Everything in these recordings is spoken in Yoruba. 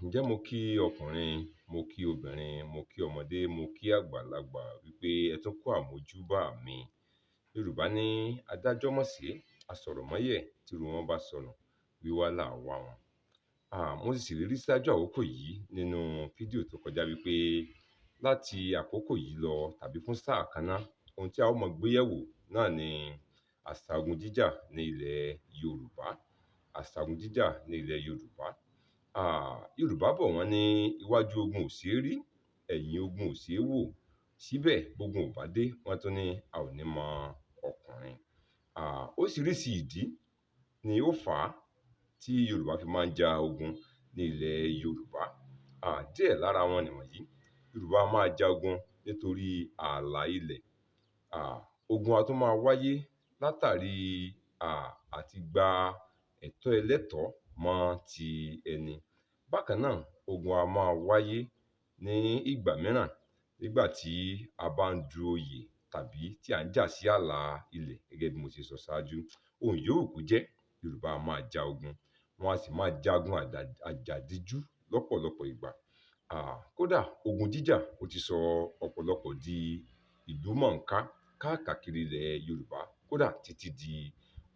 Ǹjẹ́ mo kí ọkùnrin, mo kí obìnrin, mo kí ọmọdé, mo kí àgbàlagbà wípé ẹ tún kú àmójúbà mi. Yorùbá ní adájọ́ mọ̀sí, asọ̀rọ̀máyẹ̀ tírú wọn bá sọnù, wíwá là á wá wọn. Mo sì ṣèlérí ṣáájú àkókò yìí nínú fídíò tó kọjá wípé láti àkókò yìí lọ tàbí fún sáà kan ná, ohun tí a ó mọ gbé yẹ̀wò náà ni àṣà ogun jíjà ní ilẹ̀ Yorùbá. Àṣà ogun jíjà ní ilẹ̀ Yorùbá. Yorùbá bọ̀ wọ́n ní iwájú ogun ò ṣeé rí, ẹ̀yìn ogun ò ṣeé wò. Síbẹ̀ bógun ò bá dé, wọ́n tún ní a ò ní mọ ọkùnrin. Oríṣiríṣi ìdí ni ó fà á tí Yorùbá fi máa ń ja ogun ní ilẹ̀ Yorùbá. Díẹ̀ lára wọn nìwọ̀nyí. Yorùbá máa ja ogun nítorí ààlà ilẹ̀. Ogun a tún máa wáyé látàrí àti gba ẹ̀tọ́ ẹlẹ́tọ̀ọ́ mọ́ ti ẹni. Bákan náà, ogun a máa wáyé ní ìgbà mìíràn nígbà tí a bá ń du oyè tàbí tí à ń jà sí ààlà ilẹ̀ gẹ́gẹ́ bí mo ṣe sọ ṣáájú. Ohun yòówù kó jẹ́, Yorùbá a máa ja ogun. Wọ́n a sì máa jagun àjàdíjú lọ́pọ̀lọpọ̀ ìgbà. Kódà ogun jíjà ó ti sọ ọ̀pọ̀lọpọ̀ di ìlú mọ̀ọ́ká káàkiri ilẹ̀ Yorùbá, kódà títí di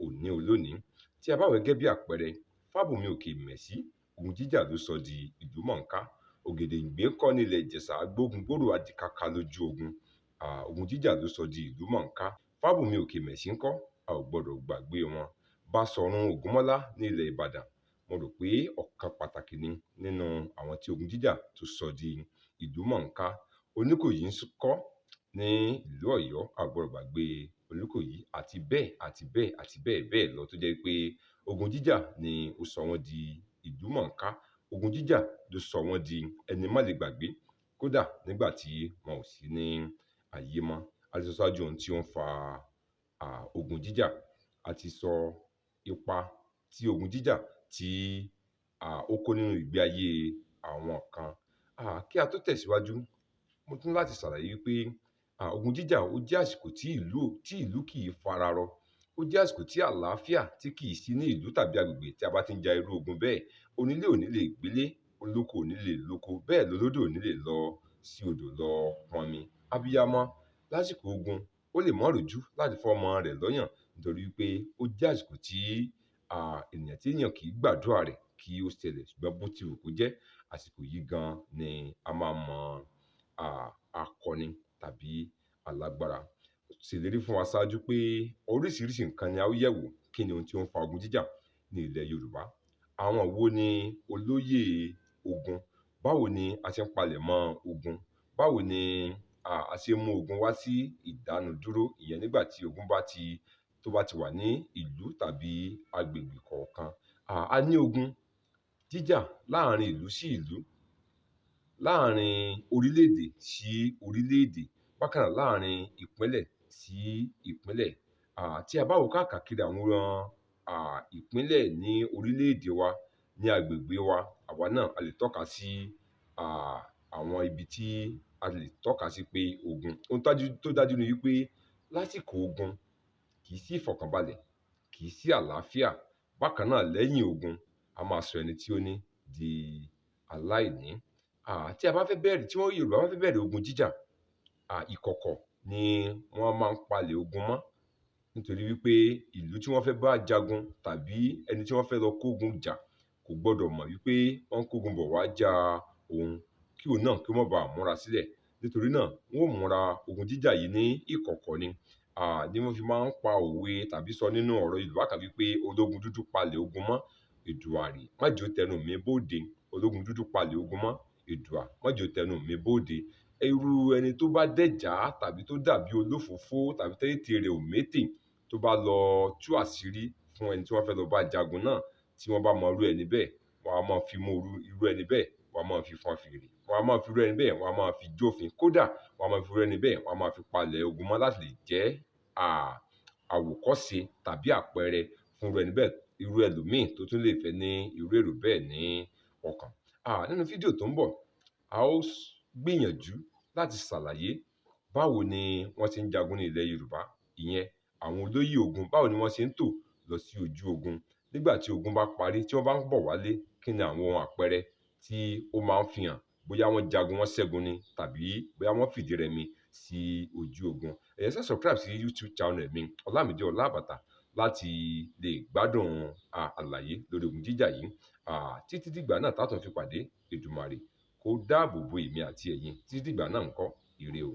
òní olónìí. Tí a bá wò gẹ́gẹ́ bí àpẹẹrẹ, Fábùnmi Òkè Ìmẹ̀sí, ogun jíjà ló sọ di ìlú mọ̀ọ́ká. Ògèdèngbé ńkọ́ nílẹ̀ Ìjẹ̀ṣà, agbógun gbòòrò adìkaka lójú ogun. Ogun jíjà ló sọ di ìlú mọ̀ọ́ká. Fábùnmi Òkè Ìmẹ̀sí ńkọ́, a ò gbọdọ̀ gbàgbé wọn. Báṣọ̀run Ògúnmọ́lá ní ilẹ̀ Ìbàdàn, mo rò pé ọ̀kan pàtàkì ni nínú àwọn tí ogun jíjà tó sọ di ìlú mọ̀ọ́ká. Oníkòyí ńkọ́ ní ìlú Ọ̀yọ́, a ò gbọdọ̀ gbàgbé Oníkòyí àti bẹ́ẹ̀ àti bẹ́ẹ̀ àti bẹ́ẹ̀ bẹ́ẹ̀ lọ tó jẹ́ pé ogun jíjà ni ó sọ wọ́n di ìlú mọ̀ọ́ká. Ogun jíjà ló sọ wọ́n di ẹni má le gbàgbé, kódà nígbà tí wọn ò sí ní ayé mọ́. A ti sọ ṣáájú ohun tí ó ń fa ogun jíjà. A ti sọ ipa tí ogun jíjà tí ó kó nínú ìgbé ayé àwọn kan. Kí a tó tẹ̀síwájú, mo tún láti ṣàlàyé wípé ogun jíjà ó jẹ́ àsìkò tí ìlú kì í fararọ. Ó jẹ́ àsìkò tí àlàáfíà tí kì í sí ní ìlú tàbí agbègbè tí a bá ti ń ja irú ogun bẹ́ẹ̀. Onílé ò ní lè gbélé, olóko ò ní lè lóko, bẹ́ẹ̀ lolódò ò ní lè lọ sí odò lọ pọnmi. Abiyamọ lásìkò ogun ó lè má ròjú láti fọ́mọ rẹ̀ lọ́yàn nítorí wípé ó jẹ́ àsìkò tí ènìyàn tí èèyàn kì í gbàdúrà rẹ̀ kí ó ṣẹlẹ̀, ṣùgbọ́n bó ti wù kó jẹ́, àsìkò yìí gan ni a máa mọ akọni tàbí alágbára. Ṣèlérí fún wa ṣáájú pé oríṣiríṣi nǹkan ni a ó yẹ̀wò. Kí ni ohun tí ó ń fa ogun jíjà ní ilẹ̀ Yorùbá? Àwọn wo ni olóyè ogun? Báwo ni a ṣe ń palẹ̀mọ́ ogun? Báwo ni a ṣe ń mú ogun wá sí ìdánudúró? Ìyẹn nígbà tí ogun bá ti tó bá ti wà ní ìlú tàbí agbègbè kọ̀ọ̀kan. A ní ogun jíjà láàrin ìlú sí ìlú, láàrin orílẹ̀-èdè sí orílẹ̀-èdè, bákan náà láàrin ìpínlẹ̀ sí ìpínlẹ̀. Tí a bá wò káàkiri àwọn ìpínlẹ̀ ní orílẹ̀-èdè wa, ní agbègbè wa, àwa náà a lè tọ́ka sí àwọn ibi tí a lè tọ́ka sí pé ogun. Ohun tó dájú ni wípé lásìkò ogun kì í sí ìfọ̀kànbalẹ̀, kì í sí àlàáfíà. Bákan náà lẹ́yìn ogun, a máa sọ ẹni tí ó ní di aláìní. Tí a bá fẹ́ bẹ̀rẹ̀, tí wọ́n Yorùbá bá fẹ́ bẹ̀rẹ̀ ogun jíjà, ìkọ̀kọ̀ ni wọ́n máa ń palẹ̀ ogun mọ́. Nítorí wípé ìlú tí wọ́n fẹ́ bá jagun tàbí ẹni tí wọ́n fẹ́ lọ kógun jà kò gbọdọ̀ mọ̀ wípé wọ́n ń kógun bọ̀ wá ja òun, kí òun náà kí ó má ba à múra sílẹ̀. Nítorí náà, wọ́n ó múra ogun jíjà yìí ní ìkọ̀kọ̀ ni. Ní wọ́n fi máa ń pa òwe tàbí sọ nínú ọ̀rọ̀ Yorùbá kan wípé ológun dúdú palẹ̀ ogun mọ́, Èdùàrè má jẹ́ ó tẹnu mi bóde. Ológun dúdú palẹ̀ ogun mọ́, Èdùà má jẹ́ ó tẹnu mi bóde. Irú ẹni tó bá dẹ̀já tàbí tó dàbí olófòófó tàbí téèté rẹ̀ ò métè tó bá lọ tú àṣírí fún ẹni tí wọ́n fẹ́ lọ bá jagun náà, tí wọ́n bá mọ irú ẹni bẹ́ẹ̀, wọ́n á máa fi mú irú ẹni bẹ́ẹ̀, wọ́n á máa fi fọn fèrè, wọ́n á máa fi irú ẹni bẹ́ẹ̀, wọ́n á máa fi jófin. Kódà wọ́n á máa fi irú ẹni bẹ́ẹ̀, wọ́n á máa fi palẹ̀ ogun mọ́ láti lè jẹ́ àwòkọ́ṣe tàbí àpẹẹrẹ fún irú ẹni bẹ́ẹ̀, irú ẹlòmíì tó tún lè fẹ́ ní irú èrò bẹ́ẹ̀ ní ọkàn. Nínú fídíò tó ń bọ̀, a ó gbìyànjú láti ṣàlàyé báwo ni wọ́n ti ń jagun ní ilẹ̀ Yorùbá, ìyẹn àwọn olóyè ogun, báwo ni wọ́n ṣe ń tò lọ sí ojú ogun. Nígbà tí ogun bá parí, tí wọ́n bá ń bọ̀ wálé, kí ni àwọn ohun àpẹẹrẹ tí ó máa ń fi hàn bóyá wọ́n jagun wọ́n ṣẹ́gun ni tàbí bóyá wọ́n fìdí rẹmi sí ojú ogun. Ẹ̀yẹ ṣe subscribe sí YouTube channel mi, Ọlámídé Ọlábàtà, láti lè gbádùn àlàyé lórí ogun jíjà yìí. Títí dìgbà náà tá tún fi pàdé, Èdùmàrè kó dáàbò bo èmi àti ẹ̀yin. Títí dìgbà náà ńkọ́, ire o.